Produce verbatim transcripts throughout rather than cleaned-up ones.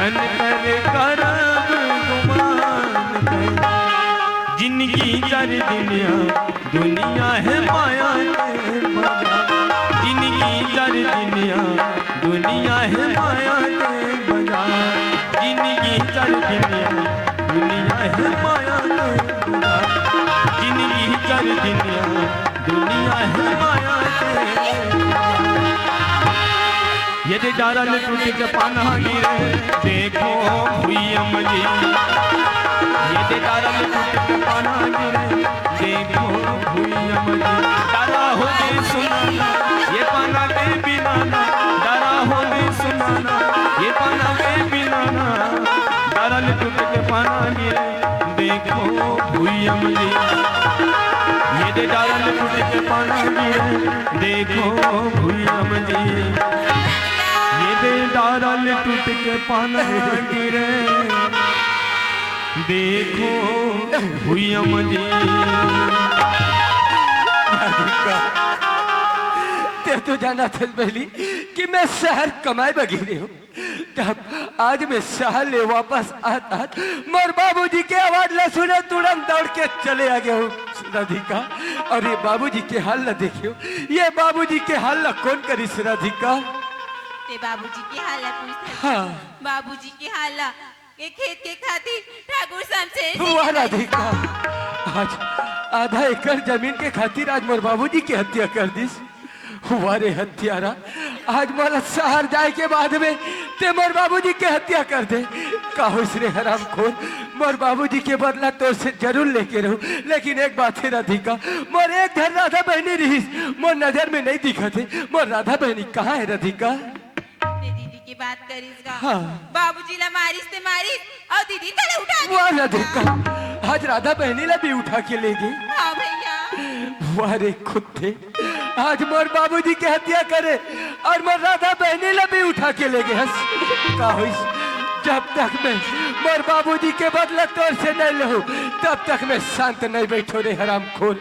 अनकर करब गुमान कर, जिनगी चार दुनिया, दुनिया है माया के बाजार। जिनगी चार दुनिया, दुनिया है माया के बाजार। जिनगी चार दुनिया, दुनिया है माया के बाजार। जिनगी चार दुनिया, दुनिया है माया के। ये दे डारा ले टूट के पाना गिरे, देखो भुइया मजी। ये दे डारा ले टूट के पाना गिरे, देखो भुइया मजी। डारा हो दे सुनाना, ये पाना दे बिनाना। डारा हो दे सुनाना, ये पाना दे बिनाना। डारा ले टूट के पाना गिरे, देखो भुइया मजी। ये दे डारा ले टूट के पाना गिरे, देखो भुइया मजी। ये दे डारा ले टूट के पाना गिरे, देखो भुइया मजी। ते तो जाना थस बहली कि मैं शहर कमाए बर गे रेहेंव। तब आज मैं शहर ले वापस आत आत मोर बाबूजी के आवाज ला सुने, तुरंत दौड़ के चले आ गया हूँ राधिका। और ये बाबूजी के हाल ला देखियो, ये बाबूजी के हाल ला कौन करिस राधिका? ते बाबूजी के हाल ला पूछत हस? हाँ। बाबूजी के हाल ला, ये खेत के खातिर ठाकुर शमशेर सिंह वाह के राधिका, आज आधा एकड़ जमीन के खातिर आज मोर बाबूजी के हत्या कर दिस। वाह रे हत्यारा, आज मोला शहर जाए के बाद में ते मोर बाबूजी के हत्या कर दे। का होइस रे हरामखोर, मोर बाबूजी के बदला तोर से जरूर लेके रहूं, लेकिन एक बात हे राधिका, मोर एक धन राधा बहनी रहिस, मोर नजर में नहीं दिखत हे। मोर राधा बहनी कहाँ हे राधिका? ते दीदी के बात करिस गा। हाँ। बाबूजी ला मारिस ते मारिस, अउ दीदी ला उठा के वाह राधिका, आज राधा बहनी ला भी उठा के ले गे। हाँ भैया। वाह रे कुत्ते, आज मोर बाबूजी के हत्या करे और मोर राधा बहनी ला भी उठा के ले गे हस। का होइस? जब तक मैं मोर बाबूजी के बदला तोर से नहीं लहूं, तब तक मैं शांत नहीं बैठो रे हरामखोर।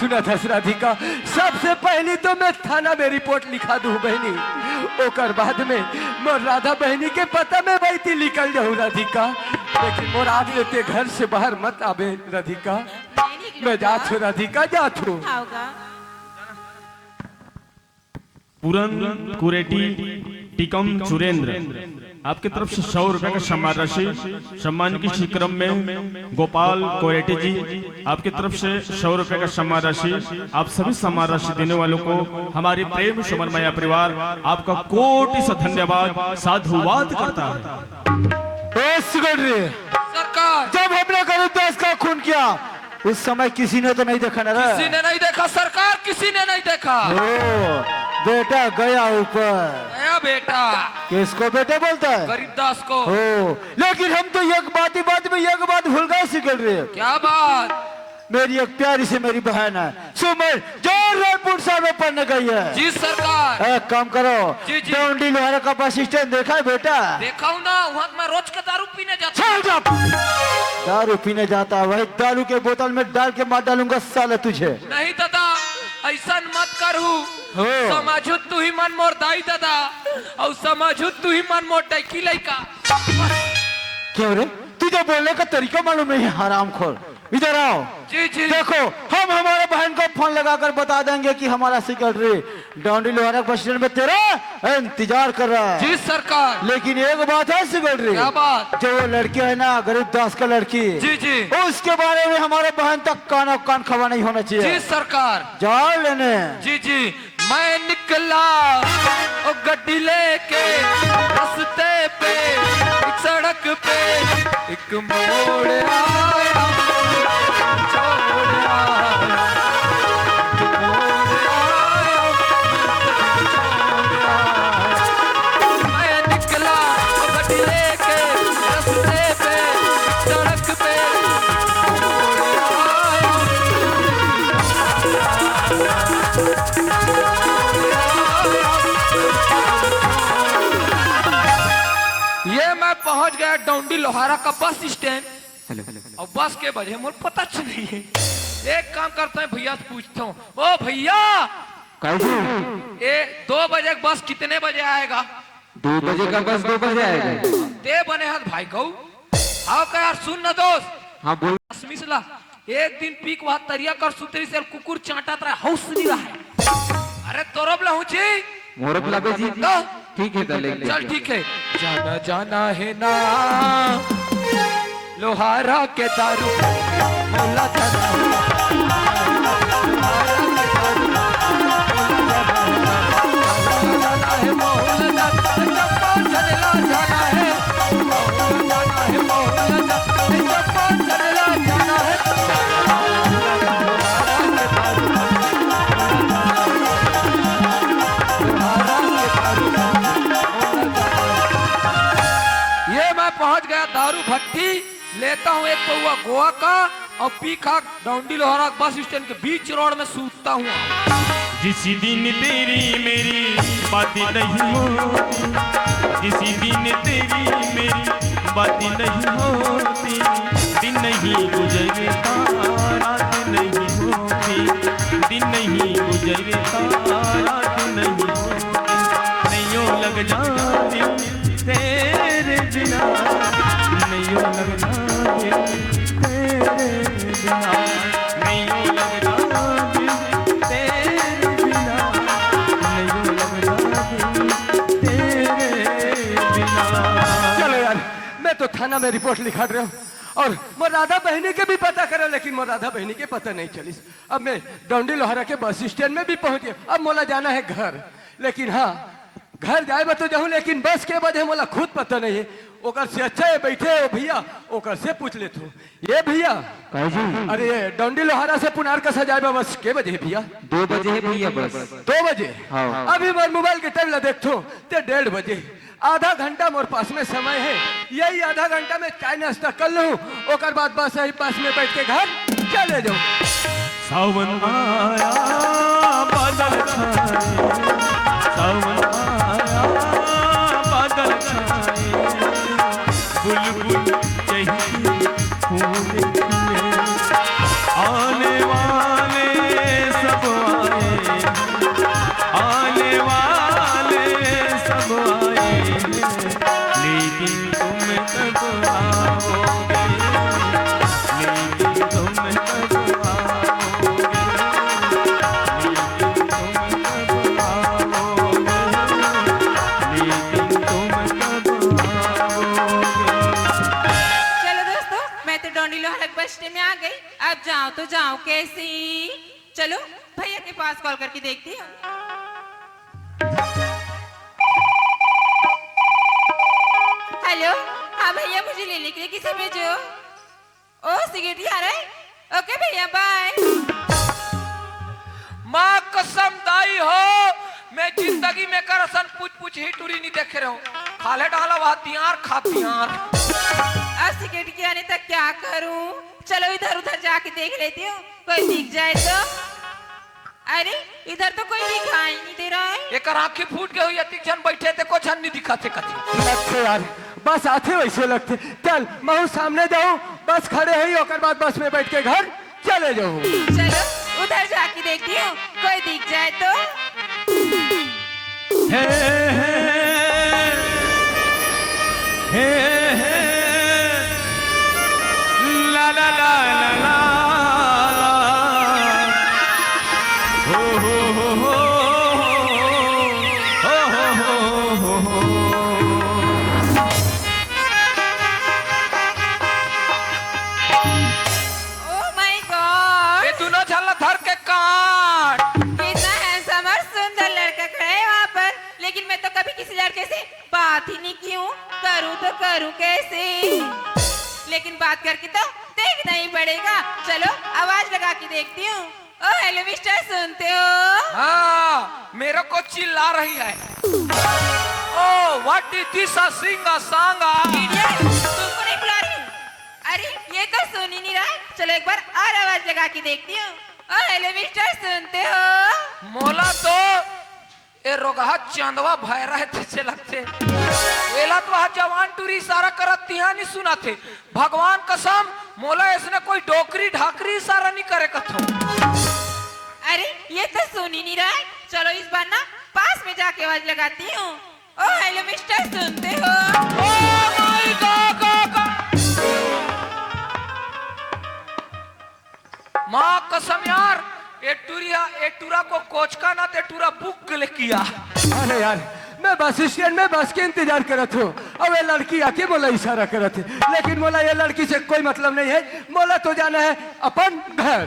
सुनत हस राधिका, सबसे पहली तो मैं थाना में रिपोर्ट लिखा दूं बहनी, ओकर बाद में मोर राधा बहनी के पता में बैती निकल जाहूं राधिका, लेकिन मोर आज ले ते घर से बाहर मत आबे राधिका। मैं जात हूं राधिका, जात हूं। आओगा। पूरन कुरेटी टिकम चुरेंद्र, आपके तरफ से सौ रुपए का सम्मान राशि। सम्मान के इसी क्रम में गोपाल कोरेटी जी, आपके तरफ से सौ रुपए का सम्मान राशि। आप सभी सम्मान राशि देने वालों को हमारी प्रेम सुमन मैया परिवार आपका कोटि से धन्यवाद, साधुवाद करता है। ए सिकंदरी, सरकार। जब हमने गरीब दास का खून किया, उस समय किसी ने तो नहीं देखा ना रे? किसी ने नहीं देखा सरकार, किसी ने नहीं देखा। ओ, बेटा गया ऊपर। गया बेटा। किसको बेटा बोलता है? गरीब दास को। ओ, लेकिन हम तो एक बात ही बात में एक बात भूल गए सिकंदरी। क्या बात? मेरी एक प्यारी सी मेरी बहन है सुमन, जो रायपुर साहब में पढ़ने गई है। जी सरकार। एक काम करो, जी, जी। डौंडी लोहारा का बस स्टैंड देखा है बेटा? देखा हूँ ना, वहाँ मैं रोज का दारू पीने जाता हूँ। Shut up! दारू पीने जाता है, वही दारू के बोतल में डाल के मार डालूंगा साला तुझे। नहीं दादा, ऐसा मत करू। हो। समझू तू ही मन मोर दाई दादा, और समझू तू ही मन मोर टैकी लइका। क्यों रे, तुझे बोलने का तरीका मालूम नहीं है, हरामखोर। इधर आओ। जी, जी। देखो, हम हमारे बहन को फोन लगाकर बता देंगे कि हमारा सिकंदरी डौंडी लोहारा बस स्टैंड में तेरा इंतजार कर रहा है। जी सरकार। लेकिन एक बात है सिकंदरी। क्या बात? जो वो लड़की है ना, गरीब दास का लड़की, जी, जी। उसके बारे में हमारे बहन तक कानो कान खबर नहीं होना चाहिए। जी सरकार। जाओ लेने। जी, जी। मैं निकला ओ गड्डी लेके, रस्ते पे एक सड़क पे एक मोड़ आया, छोड़ आया, एक मोड़ आया, छोड़ आया। मैं निकला ओ गड्डी लेके, रस्ते पे एक सड़क पे एक मोड़ आया। ये मैं पहुंच गया डौंडी लोहारा का बस स्टैंड। हेलो। और बस के बजे मोर पता च नहीं है। एक काम करता हूँ, भैया से पूछता हूँ। ओ भैया, कैसे? ये दो बजे का बस कितने बजे आएगा? दो बजे का बस दो बजे आएगा। दे बने हाथ भाई कहू। हाव का यार, सुन ना दोस्त। हाँ, बोल। असमिस ला एक दिन पी के वहाँ तरिया कर सुतरी से कुकुर चाटत रहा, हौस नहीं रहा है। अरे तोरब ला हुची। मोरब ला बे जी। तो? ठीक है, तो ले चल, ठीक है। जाना जाना है ना लोहारा के दारू, मोला जाना है ना। ये मैं पहुंच गया दारू भट्टी, लेता हूँ एक पौवा गोवा का और पी खा डौंडी लोहारा बस स्टैंड के बीच रोड में सूतता हूँ। जिस दिन तेरी मेरी बात नहीं होती, जिस दिन तेरी मेरी बात नहीं होती, दिन नहीं गुजरता, रात नहीं होती, दिन नहीं गुजरता, रात नहीं होती, नहीं यूं लगना दिल तेरे बिना, नहीं यूं लगना दिल तेरे बिना, नहीं यूं लगना दिल तेरे बिना, नहीं यूं लगना दिल तेरे बिना। चलो यार, मैं तो थाना में रिपोर्ट लिखा रहा हूँ और मोर राधा बहिनी के भी पता करो, लेकिन मोर राधा बहिनी के पता नहीं चलिस। अब मैं डौंडी लोहारा के बस स्टैंड में भी पहुंच गया। अब मोला जाना है घर, लेकिन हाँ, घर जाए बर तो जाहूँ, लेकिन बस के बजे मोला खुद पता नहीं है। ओकर से अच्छा है बैठे हो भैया, ओकर से पूछ लेथो। ये भैया, काहे जी? अरे ये डौंडी लोहारा से पुनार कसा जाए बर बस के बजे है भैया? दो बजे है भैया बस। दो बजे? हाँ। अभी मोर मोबाइल के टाइम ला देखथो, ते डेढ़ बजे। आधा घंटा मोर पास में समय है, यही आधा घंटा में चाय नाश्ता कर लूँ, ओकर बाद बस यही बस में बैठ के घर चले जाऊँ। सावन आया, बादल छाए, सावन आया, बादल छाए, बुलबुल चहकी फूल खिले, आने वाले सब आए, आने वाले सब आए, लेकिन तुम कब आओगे? लेकिन तुम कब आओगे? लेकिन तुम कब आओगे? लेकिन तुम कब आओगे? चलो दोस्तों, मैं तो डौंडी लोहारा के बस स्टैंड में आ गई। अब जाओ तो जाओ कैसे? चलो भैया के पास कॉल करके देखती हूँ। हेलो, हाँ भैया, मुझे लेने के लिए किसे भेजो? ओ सिगरेट आ रहा है। ओके भैया, बाय। माँ कसम दाई हो, मैं जिंदगी में कर असन पूछ पूछ ही टूरी नहीं देखे रहूं। खाले डाला वहा तियार खा तियार। आ सिगरेट के आने तक क्या करूं? चलो इधर उधर जाके देख लेती हूँ, कोई दिख जाए तो। अरे, इधर तो कोई दिखाई नहीं दे रहा है। एकर आँखी फूट गई हुई, अतिक झन बैठे थे, को झन नहीं दिखा थे कथी। लगथे यार, बस आथे वैसे लगथे। चल, महू सामने जाऊँ, बस खड़े है, ओकर बाद बस में बैठ के घर चले जाऊँ। चलो, उधर जाके देखती हूँ, कोई दिख जाए तो। हे, हे, हे, हे, ला, ला, ला, ला, ला, ला। हो, हो, हो, हो, हो, हो, हो, हो, हो। Oh my God! ये दोनों झन ला धर के काट। कितना handsome और सुंदर लड़का खड़ा है वहाँ पर, लेकिन मैं तो कभी किसी लड़के से बात ही नहीं की हूँ, करूँ तो करूँ कैसे? लेकिन बात करके तो देखना ही पड़ेगा। चलो आवाज लगा के देखती हूँ। ओ हेलो मिस्टर, सुनते हो? हाँ, मेरे को चिल्ला रही है। Oh, what is this, a sing a song? Idiot, तुमको नहीं बुला रही। अरे, ये तो सुन ही नहीं रहा है। चलो एक बार और आवाज लगा के देखती हूँ। ओ हेलो मिस्टर, सुनते हो? मोला तो ए रोगहा चंदवा भैरा हे तइसे लगथे। एला तो हा जवान टूरी इशारा करत तिहा नी सुनत हे। भगवान कसम, मोला अइसने कोई डोकरी ढाकरी इशारा नी करे कथो। अरे, ये तो सुन ही नहीं रहा है। चलो इस बार ना पास में जाके आवाज लगाती हूँ। ओ हेलो मिस्टर, सुनते हो? Oh my God, God, God. माँ कसम यार, ए टूरी हा, ए टूरा को कोचका ना ते टूरा बुक ले किया। अरे यार, मैं बस स्टैंड में बस के इंतजार करत हूँ। अब ये लड़की आके मोला इशारा करत है, लेकिन मोला ये लड़की से कोई मतलब नहीं है। मोला तो जाना है अपन घर।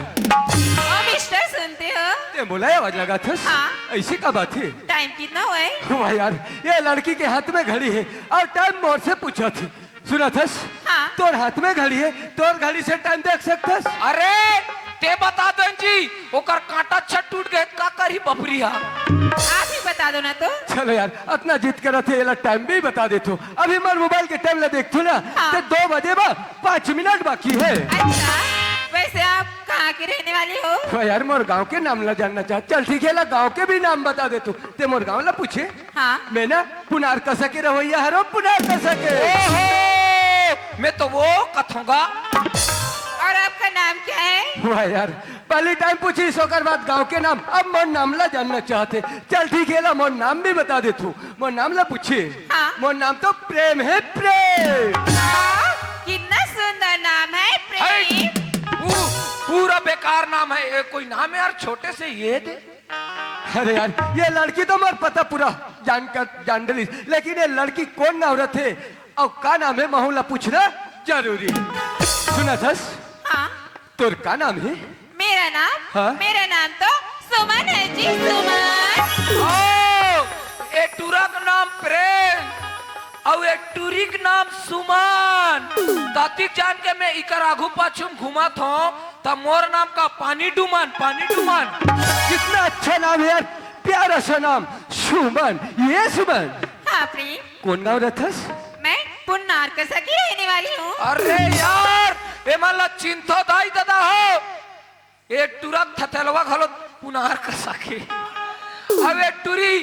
ओ मिस्टर, सुनते हो? ते मोला आवाज लगाथस? हाँ। ऐसी का बात है? टाइम कितना हुआ है? वाह यार, ये लड़की के हाथ में घड़ी है और टाइम मोर से पूछत है। सुनथस? हाँ। तोर हाथ में घड़ी है, तोर घड़ी से टाइम देख सकथस? अरे, ते बता दो जी, ओकर कांटा छत टूट गए, का करही बपरी हा? आप ही बता दो ना तो। चलो यार, अतना जिद करत है, एला टाइम भी बता देथो। अभी मोर मोबाइल के टाइम ला देखथो ना, हाँ। ते दो बजे बा पाँच मिनट बाकी है। अच्छा, वैसे आप कहाँ के रहने वाले हो? वाह यार, मोर गांव के नाम ला जानना चाहत। चल ठीक है, ला गांव के भी नाम बता देथो। ते मोर गांव ला पूछे? हाँ। मैं ना पुनारकसा के रहवइया हरो, पुनारकसा के। ओहो, मैं तो वो कथूंगा। और आपका नाम क्या है? वाह यार, पहली टाइम पूछिस, ओकर बाद गांव के नाम। अब मोर नाम ला जानना चाहत है। चल ठीक है, ला मोर नाम भी बता देथो। मोर नाम ला पूछे। हाँ। मोर नाम तो प्रेम है, प्रेम। वाह, कितना सुंदर नाम है, है। प्रेम। पू-, पूरा बेकार नाम है ये। कोई नाम है यार, छोटे से ये दे। अरे यार, ये लड़की तो मोर पता पूरा जान कर, जान डलिस, लेकिन ये लड़की कोन नाव रथे और का नाम है, महू ला पूछना जरूरी है। सुनथस? हाँ। तोर का नाम है? मेरा नाम? हाँ। मेरा नाम तो सुमन है जी, सुमन। ओ, ए टूरा का नाम प्रेम। अउ ए टूरी के नाम सुमन। ततिक जान के मैं इकर आघू पाछू में घूमत हूँ, त मोर नाम का पानी डुमन, पानी डुमन। कितना अच्छा नाम है यार, प्यारा सा नाम, सुमन। ये सुमन। हाँ प्रेम। कोन गांव रथस? मैं पुन्नारकसा की रहने वाली हूँ। अरे यार, ए मन ला चिंथो दाई ददा हो। ए टूरा थथेलवा घलो पुनारकसा के। अब ए टूरी,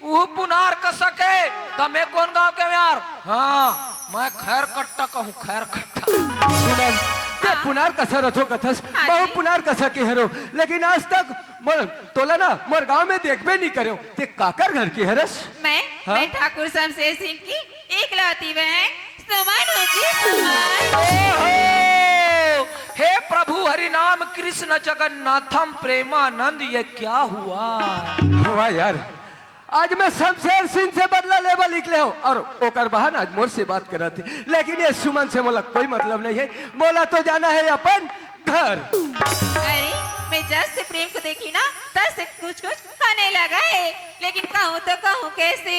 उहू पुनारकसा के, त मैं कोन गांव के यार? हाँ, मैं खैरकट्टा कहूँ, खैरकट्टा। सुमन, ते हाँ। पुनारकसा रथो कथस, हाँ महू जी। पुनारकसा के हरो, लेकिन आज तक मोर, तोला ना मोर गांव में देखबे नहीं करेव। ते काकर घर के हरस? मैं, हाँ? मैं ठाकुर शमशेर सिंह की इकलौती बहन सुमन हो जी, सुमन। ओहो! हे प्रभु हरि नाम कृष्ण जगन्नाथम प्रेमानंद, ये क्या हुआ? वाह यार, आज मैं शमशेर सिंह से बदला लेबा निकले हूँ और ओकर बहन आज मोर से बात करत हे, लेकिन ये सुमन से मोला कोई मतलब नहीं है। मोला तो जाना है अपन घर। अरे, मैं जब से प्रेम को देखी ना, तब से कुछ कुछ होने लगा है, लेकिन कहूँ तो कहूँ कैसे?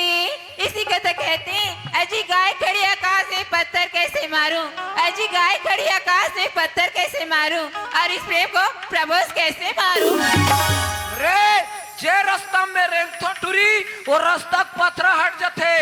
इसी को तो कहते हैं, अजी गाय खड़ी आकाश में पत्थर कैसे मारूं, अजी गाय खड़ी आकाश में पत्थर कैसे मारूं, और इस प्रेम को प्रपोज कैसे मारूं? रे, जे रस्ता में रेंगथो टूरी, वो रस्ता के पथरा हट जथे।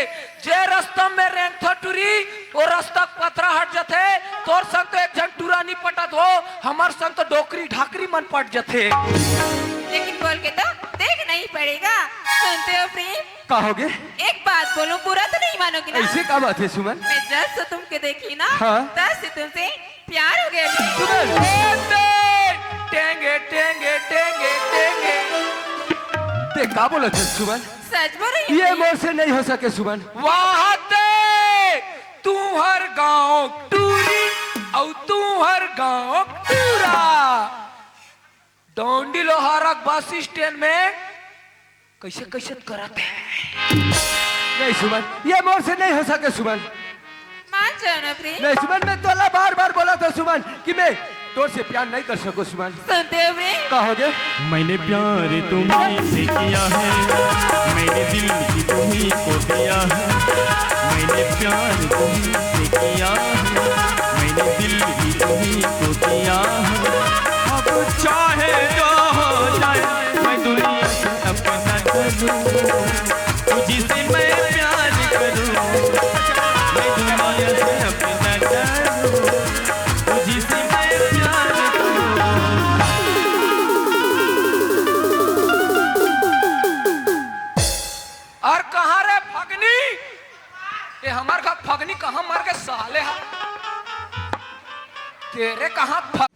जे रस्ता में रेंगथो टूरी, वो रस्ता के पथरा हट जथे। तोर संग तो एक झन टूरा नहीं पटत हो, हमर संग तो डोकरी ढाकरी मन पट जथे। लेकिन बोल के तो देखना ही पड़ेगा। सुनते हो प्रेम? का होगे? एक बात बोलूं, बुरा तो नहीं मानोगे ना? ऐसे का बात है सुमन? मैं जब से तुमको देखी ना, हाँ। तब से तुमसे प्यार हो गया प्रेम। सुमन! ए, ते, टेंगे, टेंगे, टेंगे, टेंगे। ते का बोलत है सुमन? सच बोल रही हूँ ये प्रेम। मोर से नहीं हो सके सुमन। वाह ते, तू हर गांव टूरी, अउ तू हर गांव टूरा। डोंडी लोहारा बस स्टैंड में कैसे कैसे करत है। नहीं सुमन, ये मोर से नहीं हो सके सुमन। मान जाओ ना प्रेम। नहीं सुमन, मैं तोला बार बार बोला था सुमन कि मैं तोर से प्यार नहीं कर सको सुमन। सुनते हो प्रेम? का होगे? मैंने प्यार तुम्हीं से किया है, मैंने दिल भी तुम्हीं को दिया है। मैंने प्यार तुम्हीं से किया है, मैंने दिल भी तुम्हीं को दिया है। अब चाहे जो हो जाए, मैं दुनिया से अपना करूं, तुझसे मैं प्यार करूं, मैं दुनिया से अपना करूं, तुझसे मैं प्यार करूं। और कहाँ रे फगनी? ये हमार का फगनी कहाँ मर के साले हा? तेरे कहाँ फग-